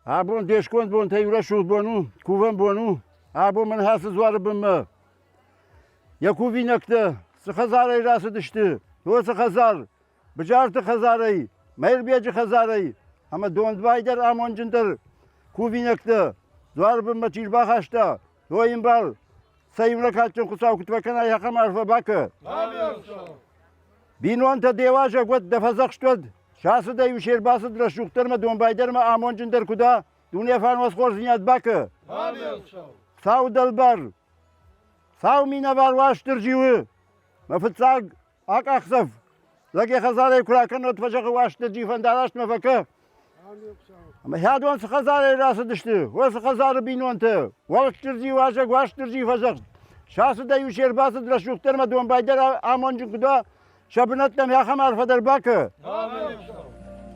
Абон де сконд бонтӕй иу рӕсугъд бон у, кувӕн бон у. Абон мын хӕцы дзуары бынмӕ. Йӕ кувинӕгтӕ цы хӕдзарӕй рацыдысты, уыцы хӕдзар, Быджарты хӕдзарӕй, Мӕирбеджы хӕдзарӕй ӕмӕ Дондбай дӕр амонджындӕр кувинӕгтӕ дзуары бынмӕ чи рбахаста, уой ӕмбал, сӕ иунӕг кадджын Хуыцау куыд фӕкӕна, ахӕм арфӕ бакӕ. Бинонтӕ де уазӕг уӕд, дӕ фӕдзӕхст уӕд, сӕ се рбацыд рӕсугъддӕр мӕ домбайдӕр мӕ амонджындӕр куы дӕ, дунефарн уӕ хорздзинад бакӕ. Сау дӕлбар, сау минӕвар Уастырджи у, мӕ фыццаг акъахдзӕф. Лӕг йӕ хӕдзарӕй куы ракӕнод, фӕзӕгъы Уастырджи фӕндарастмӕ фӕкӕ. Ӕмӕ хӕдон цы хӕдзарӕй рацыдысты, уыцы хӕдзары бинонтӕ, Уастырджи уазӕг, Уастырджи фӕзӕгъд. Сӕ цыдӕй-иу се рбацыд рӕсугъддӕр мӕ домбайдӕр амонджын куы дӕ, сӕ бынӕттӕм ахӕм арфӕ дӕр бакӕ.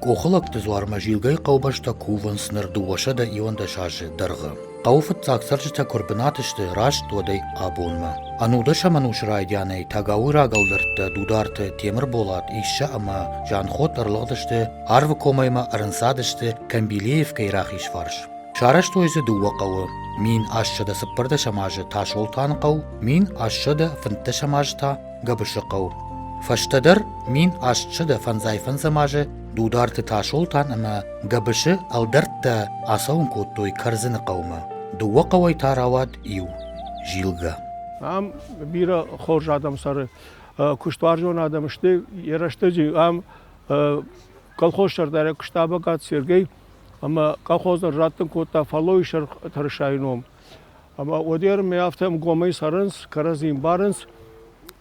Къохылӕгты дзуармӕ Зилгӕйы хъӕубӕстӕ кувынц ныр 211 азы дӕргъы. Хъӕуы фыццаг цӕрджытӕ куы ӕрбынат сты, раст уӕдӕй абонмӕ. Ӕнудӕсӕм ӕнусы райдианӕй тӕгауйраг ӕлдӕрттӕ Дударты Темырболат, Иссӕ ӕмӕ Жанхот ӕрлыгъдысты Арвыкомӕй ӕмӕ ӕрынцадысты Камбилеевкӕйы рахиз фарс. Сарӕзтой дзы дыууӕ хъӕуы: 1814 азы Тасолтаны хъӕу, 1815 азы та Гӕбысы хъӕу. Фӕстӕдӕр 1855 азы Дударты Тасолтан ӕмӕ Гӕбысы ӕлдӕрттӕ ацӕуын кодтой Кӕрдзыны хъӕумӕ. Дыууӕ хъӕуӕй та рауад иу – Зилгӕ. Ам бирӕ хорз адӕм цӕры, куыстуарзон адӕм сты. Йӕ рӕстӕджы ам колхоз сӕрдарӕй куыста Бакаты Сергей ӕмӕ колхозӕн раттын кодта фӕллойы тырысайы ном. Ӕмӕ уӕддӕр ме афтӕ ӕмгомӕй цӕрынц, кӕрӕдзи ӕмбарынц.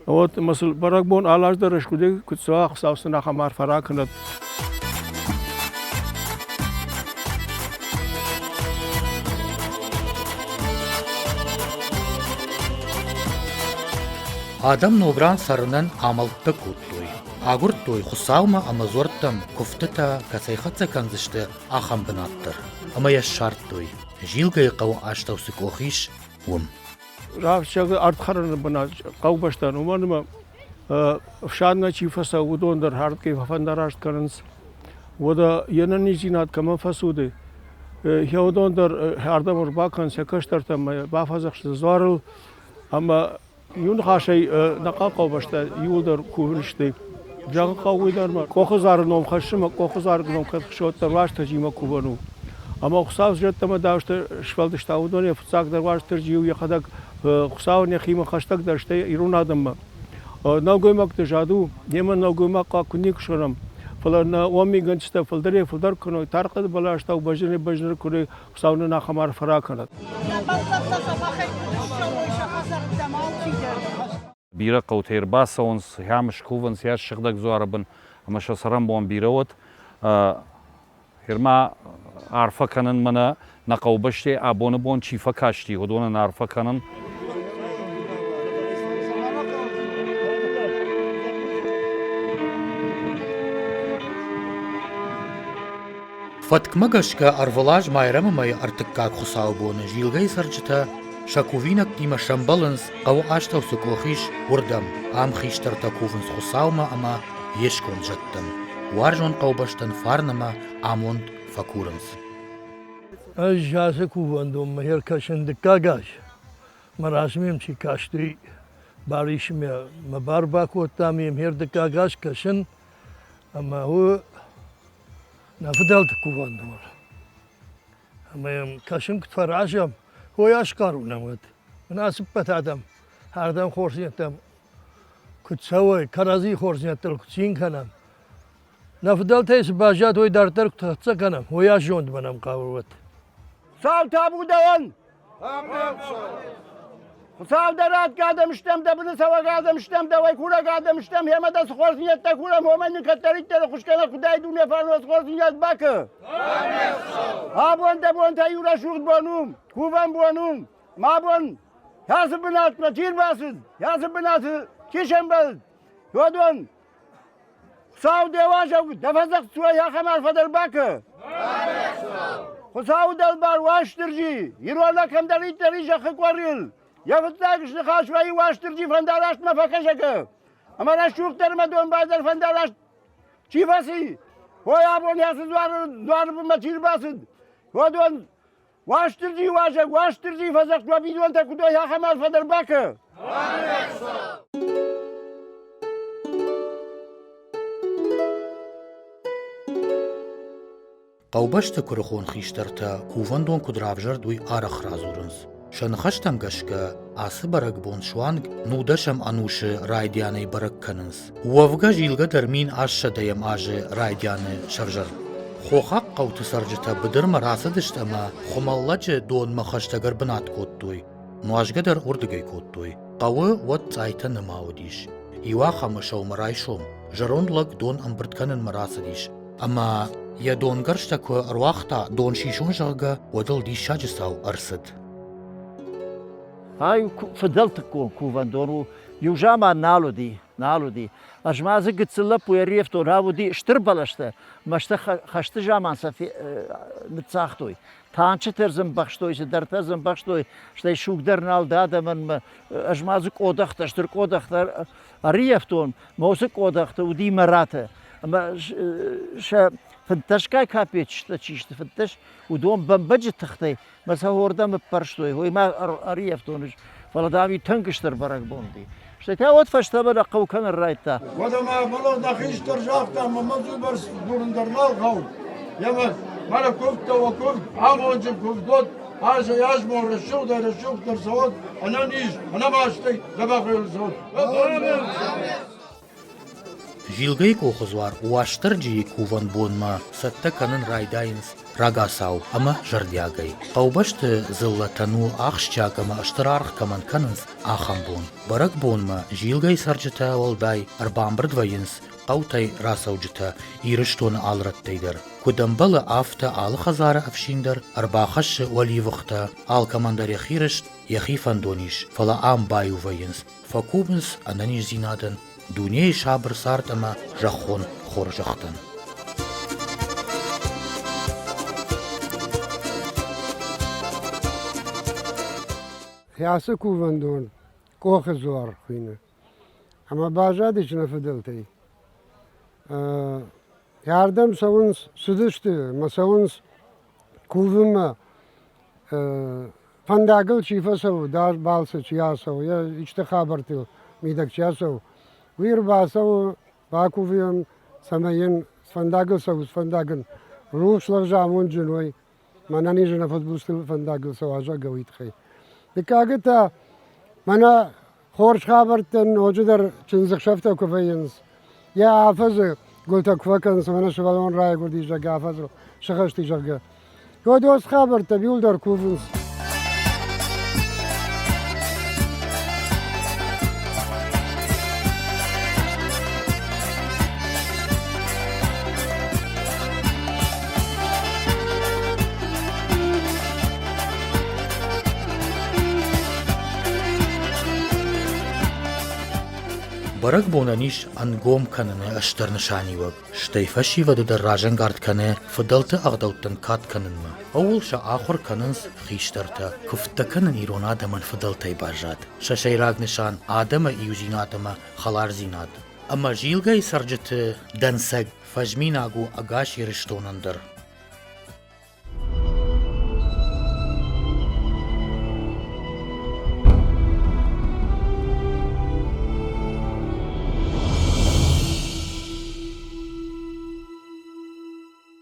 Вот ӕмӕ сыл бӕрӕгбон алы аз дӕр скуыдӕй куыд цӕуа, Хуыцау сын ахӕм арфӕ ракӕнӕд. Адӕм ногран цӕрынӕн амӕлттӕ кодтой. Агуырдтой Хуыцаумӕ ӕмӕ дзуӕрттӕм куывдтытӕ кӕцӕй хӕццӕ кӕндзысты, ахӕм бынат дӕр. Ӕмӕ йӕ ссардтой. Зилгӕйы хъӕуы астӕу цы къох ис, уым. Равзӕгы ӕрдхӕрӕны бынат хъӕубӕстӕн, уымӕн ӕмӕ ӕфсадмӕ чи фӕцӕуы, уыдон дӕр хӕрдгӕй фӕфӕндараст кӕнынц. Уӕдӕ йе нӕниздзинад кӕмӕн фӕцуды, йӕ уыдон дӕр ардӕм ӕрбакӕнынц сӕ кӕстӕртӕм бафӕдзӕхсынц дзуарыл ӕмӕ Иу ныхасӕй, нӕ хъӕубӕстӕ иууылдӕр кувын сты. Зӕгъын хъӕуы уый дӕр ма, Къохыдзары ном хӕссы ӕмӕ Къохыдзары ном кӕд хсоддӕр Уастырджимӕ кувӕн у. Ӕмӕ Хуыцау зӕдтӕ ӕмӕ дауджытӕ сфӕлдыста, уыдон йӕ фыццагдӕр Уастырджи у йӕхӕдӕг Хуыцауӕн йӕхимӕ хӕстӕгдӕр, стӕй ирон адӕммӕ. Нӕлгоймӕгты зӕд у, немӕ нӕлгоймаг хъуаг куы никуы схонӕм, фӕлӕ нӕ оммигӕнджытӕ фылдӕрӕй-фылдӕр кӕной, тархъӕды бӕлӕстау бӕзджынӕй-бӕзджындӕр куы Хуыцау нын ахӕм арфӕ ракӕнӕд. Бирӕ хъӕутӕй ӕрбацӕуынц, хӕм скувынц йӕ сыгъдӕг дзуары бын ӕмӕ сӕ цӕрӕнбон бирӕ уӕд. Гъер-ма арфӕ кӕнын мӕнӕ нӕ хъӕубӕстӕй абоны бон чи фӕкасти, уыдонӕн арфӕ кӕнын. Фӕткмӕ гӕсгӕ ӕрвылаз Майрӕмы мӕйы ӕртыккаг хуыцаубоны Зилгӕйы цӕрджытӕ сӕ кувинӕгтимӕ сӕмбӕлынц, хъӕуы астӕу цы къох ис, уырдӕм. Ам хистӕртӕ кувынц Хуыцаумӕ ӕмӕ йе сконд зӕдтӕм. Уарзон хъӕубӕстӕн фарн ӕмӕ амонд фӕкурынц. Ӕз ацы кувӕндонмӕ ӕркӕсын дыккаг аз. Мӕ размӕ чи касти, Барис мӕ бар бакодта, ме мхер дыккаг аз кӕсын, ӕмӕ у нӕ фыдӕлты кувӕндон. Ӕмӕ йӕм кӕсын куыд фӕразӕм, уый асхъару нӕм уӕд. Мӕнӕ ацы ппӕт адӕм ардӕм хорздзинӕдтӕм куыд цӕуой, кӕрӕдзийы хорздзинӕдтыл куыд цин кӕнӕм, нӕ фыдӕлтӕй цы баззад, уый дарддӕр куыд хӕццӕ кӕнӕм, уый азондмӕ нӕм хъӕуы уӕд. Цал табу дӕуӕн! Хуыцау дӕ ратгӕ адӕм стӕм, дӕ быны цӕуӕг адӕм стӕм, дӕуӕй курӕг адӕм стӕм, гъемӕ дӕ цы хорздзинӕдтӕ курӕм, уымӕй нын кӕддӕриддӕр ӕххуысгӕнӕг Хуыдӕй дуне фарнуӕз хорздзинад бакӕ. Абон дӕ бонтӕ иу рӕсугъд бон у, кувӕн бон у. Мӕ бон ацы бынатмӕ чи рбацыд, ацы бынаты чи сӕмбӕлд, уыдон Хуыцау де уазӕг, дӕ фӕдзӕхст уӕй ахӕм арфӕ дӕр бакӕ. Хуыцауы дӕлбар Уастырджи, ирон лӕг кӕмдӕриддӕр и зӕххы къорийыл, йӕ фыццаг сныхас вӕййы Уастырджи фӕндарастмӕ фӕкӕсӕгы. Ӕмӕ рӕсугъддӕр ӕмӕ домбайдӕр фӕндараст чи фӕци, ой, абон ацы дзуары, дзуары бынмӕ чи рбацыд, Уӕдон Уастырджи уазӕг, Уастырджи фӕдзӕхст уӕ бинонтӕ куыд уой, ахӕм арфӕ дӕр бакӕ! Хъӕубӕсты куырыхон хистӕртӕ кувӕндон куыд равзӕрд, уый арӕх радзурынц. Сӕ ныхӕстӕм гӕсгӕ, ацы бӕрӕгбон суанг нудӕсӕм ӕнусы райдианӕй бӕрӕг кӕнынц. Уӕвгӕ зилгӕ дӕр 1800 азы райдианы сӕвзӕрд. Хохаг хъӕуты цӕрджытӕ быдырмӕ рацыдысты ӕмӕ Хуымӕллӕджы донмӕ хӕстӕг ӕрбынат кодтой. Нуазгӕ дӕр уырдыгӕй кодтой. Хъӕуы уӕд цъайтӕ нӕма уыдис. Иуахӕмы сӕумӕрайсом зӕронд лӕг дон ӕмбырд кӕнынмӕ рацыдис ӕмӕ йӕ донгӕрзтӕ куы ӕруагъта, дон сисон, зӕгъгӕ, уӕд ыл диссаджы цау ӕрцыд. Ай фыдӕлтыккон кувӕндон у. Иу заман нал уыди, нал уыди. Ӕз ма дзы гыццыл лӕппу ӕрййӕфтон, уыди стыр бӕлӕстӕ, мӕсты хӕсты заман сӕ ныццагътой. Танчытӕ дзы ӕмбӕхстой, цыдӕртӕ дзы ӕмбӕхстой, стӕй суг дӕр нал дӕ адӕмӕн. Ӕз ма дзы къодӕхтӕ, стыр къодӕхтӕ ӕрыййӕфтон, мӕ уыцы къодӕхты уыди мӕраты. Ӕмӕ сӕ фынддӕсгай капеччытӕ чи сты, фынддӕс, уыдон бӕмбӕджы тыхтӕй мӕ сӕ уордӕм ӕппӕрстой, уый ма ӕрыййӕфтон ӕз, фӕлӕ, дам, тынг стыр бӕрӕгбон уыди. Стӕй та уӕд фӕстӕмӕ нӕ хъӕу кӕнын райдта. Уӕдӕ ма мӕнӕ нӕ хистӕр загъта, ӕмӕ мӕ дзубӕрц дзурын дӕр нал хъӕуы. Емӕ мӕнӕ куывдтӕ уӕ куывд, амонджын куывд уӕд, азӕй азмӕ рӕсугъдӕй рӕсугъддӕр цӕуӕд, ӕнӕниз, ӕнӕмастӕй дзӕбӕхӕй цӕуӕд. Зилгӕйы къохы дзуар Уастырджийы кувӕн бонмӕ цӕттӕ кӕнын райдайынц рагацау ӕмӕ зӕрдиагӕй. Хъӕубӕсты дзыллӕтӕн у ахсджиаг ӕмӕ стыр аргъ кӕмӕн кӕнынц, ахӕм бон. Бӕрӕгбонмӕ Зилгӕйы цӕрджытӕ уӕлдай ӕрбамбырд вӕййынц хъӕутӕй рацӕуджытӕ Ирыстоны алы рӕттӕй дӕр. Куыд ӕмбӕлы, афтӕ алы хӕдзары ӕфсин дӕр ӕрбахӕссы уӕливыхтӕ, алкӕмӕн дӕр йӕхи рыст, йӕхи фӕндон ис, фӕлӕ ам баиу вӕййынц, фӕкувынц ӕнӕниздзинадӕн, дунейы сабыр цард ӕмӕ зӕххон хорзӕхтӕн. Ацы кувӕндон къохы дзуар хуыйны. Ӕмӕ баззадис нӕ фыдӕлтӕй. Ардӕм цӕуынц, цыдысты ӕмӕ цӕуынц кувынмӕ фӕндагыл чи фӕцӕуы, дард балцы чи ацӕуы, йӕ исты хабӕрттыл мидӕг чи ацӕуы, уый ӕрбацӕуы, бакувы йӕм, цӕмӕй йын фӕндагыл цӕуы, фӕндаг ын рухс лӕгъз амондджын уой, мӕнӕн ис нӕ фыдбылызты фӕндагыл цӕуа, зӕгъгӕ, уый тыххӕй. Дыккагы та мӕнӕ Хорз хабӕрттӕн ноджыдӕр чындзыхсӕвтӕ куы вӕййынц, йӕ афӕдзы гуылтӕ куы фӕкӕнынц, мӕнӕ сывӕллон райгуырди, зӕгъгӕ, афӕдзы сыхӕсти, зӕгъгӕ. Уӕд уыцы хабӕрттӕ иуылдӕр кувынц. Бӕрӕгбонӕн ис ӕнгом кӕныны стыр нысаниуӕг, стӕй фӕсивӕды дӕр разӕнгард кӕны фыдӕлты ӕгъдӕуттӕн кад кӕнынмӕ. Ууыл сӕ ахуыр кӕнынц хистӕртӕ. Куывдтӕ кӕнын ирон адӕмӕн фыдӕлтӕй баззад. Сӕ сӕйраг нысан адӕмы иудзинад ӕмӕ хӕлардзинад. Ӕмӕ Зилгӕйы цӕрджыты дӕнцӕг фӕзминаг у ӕгас Ирыстонӕн дӕр.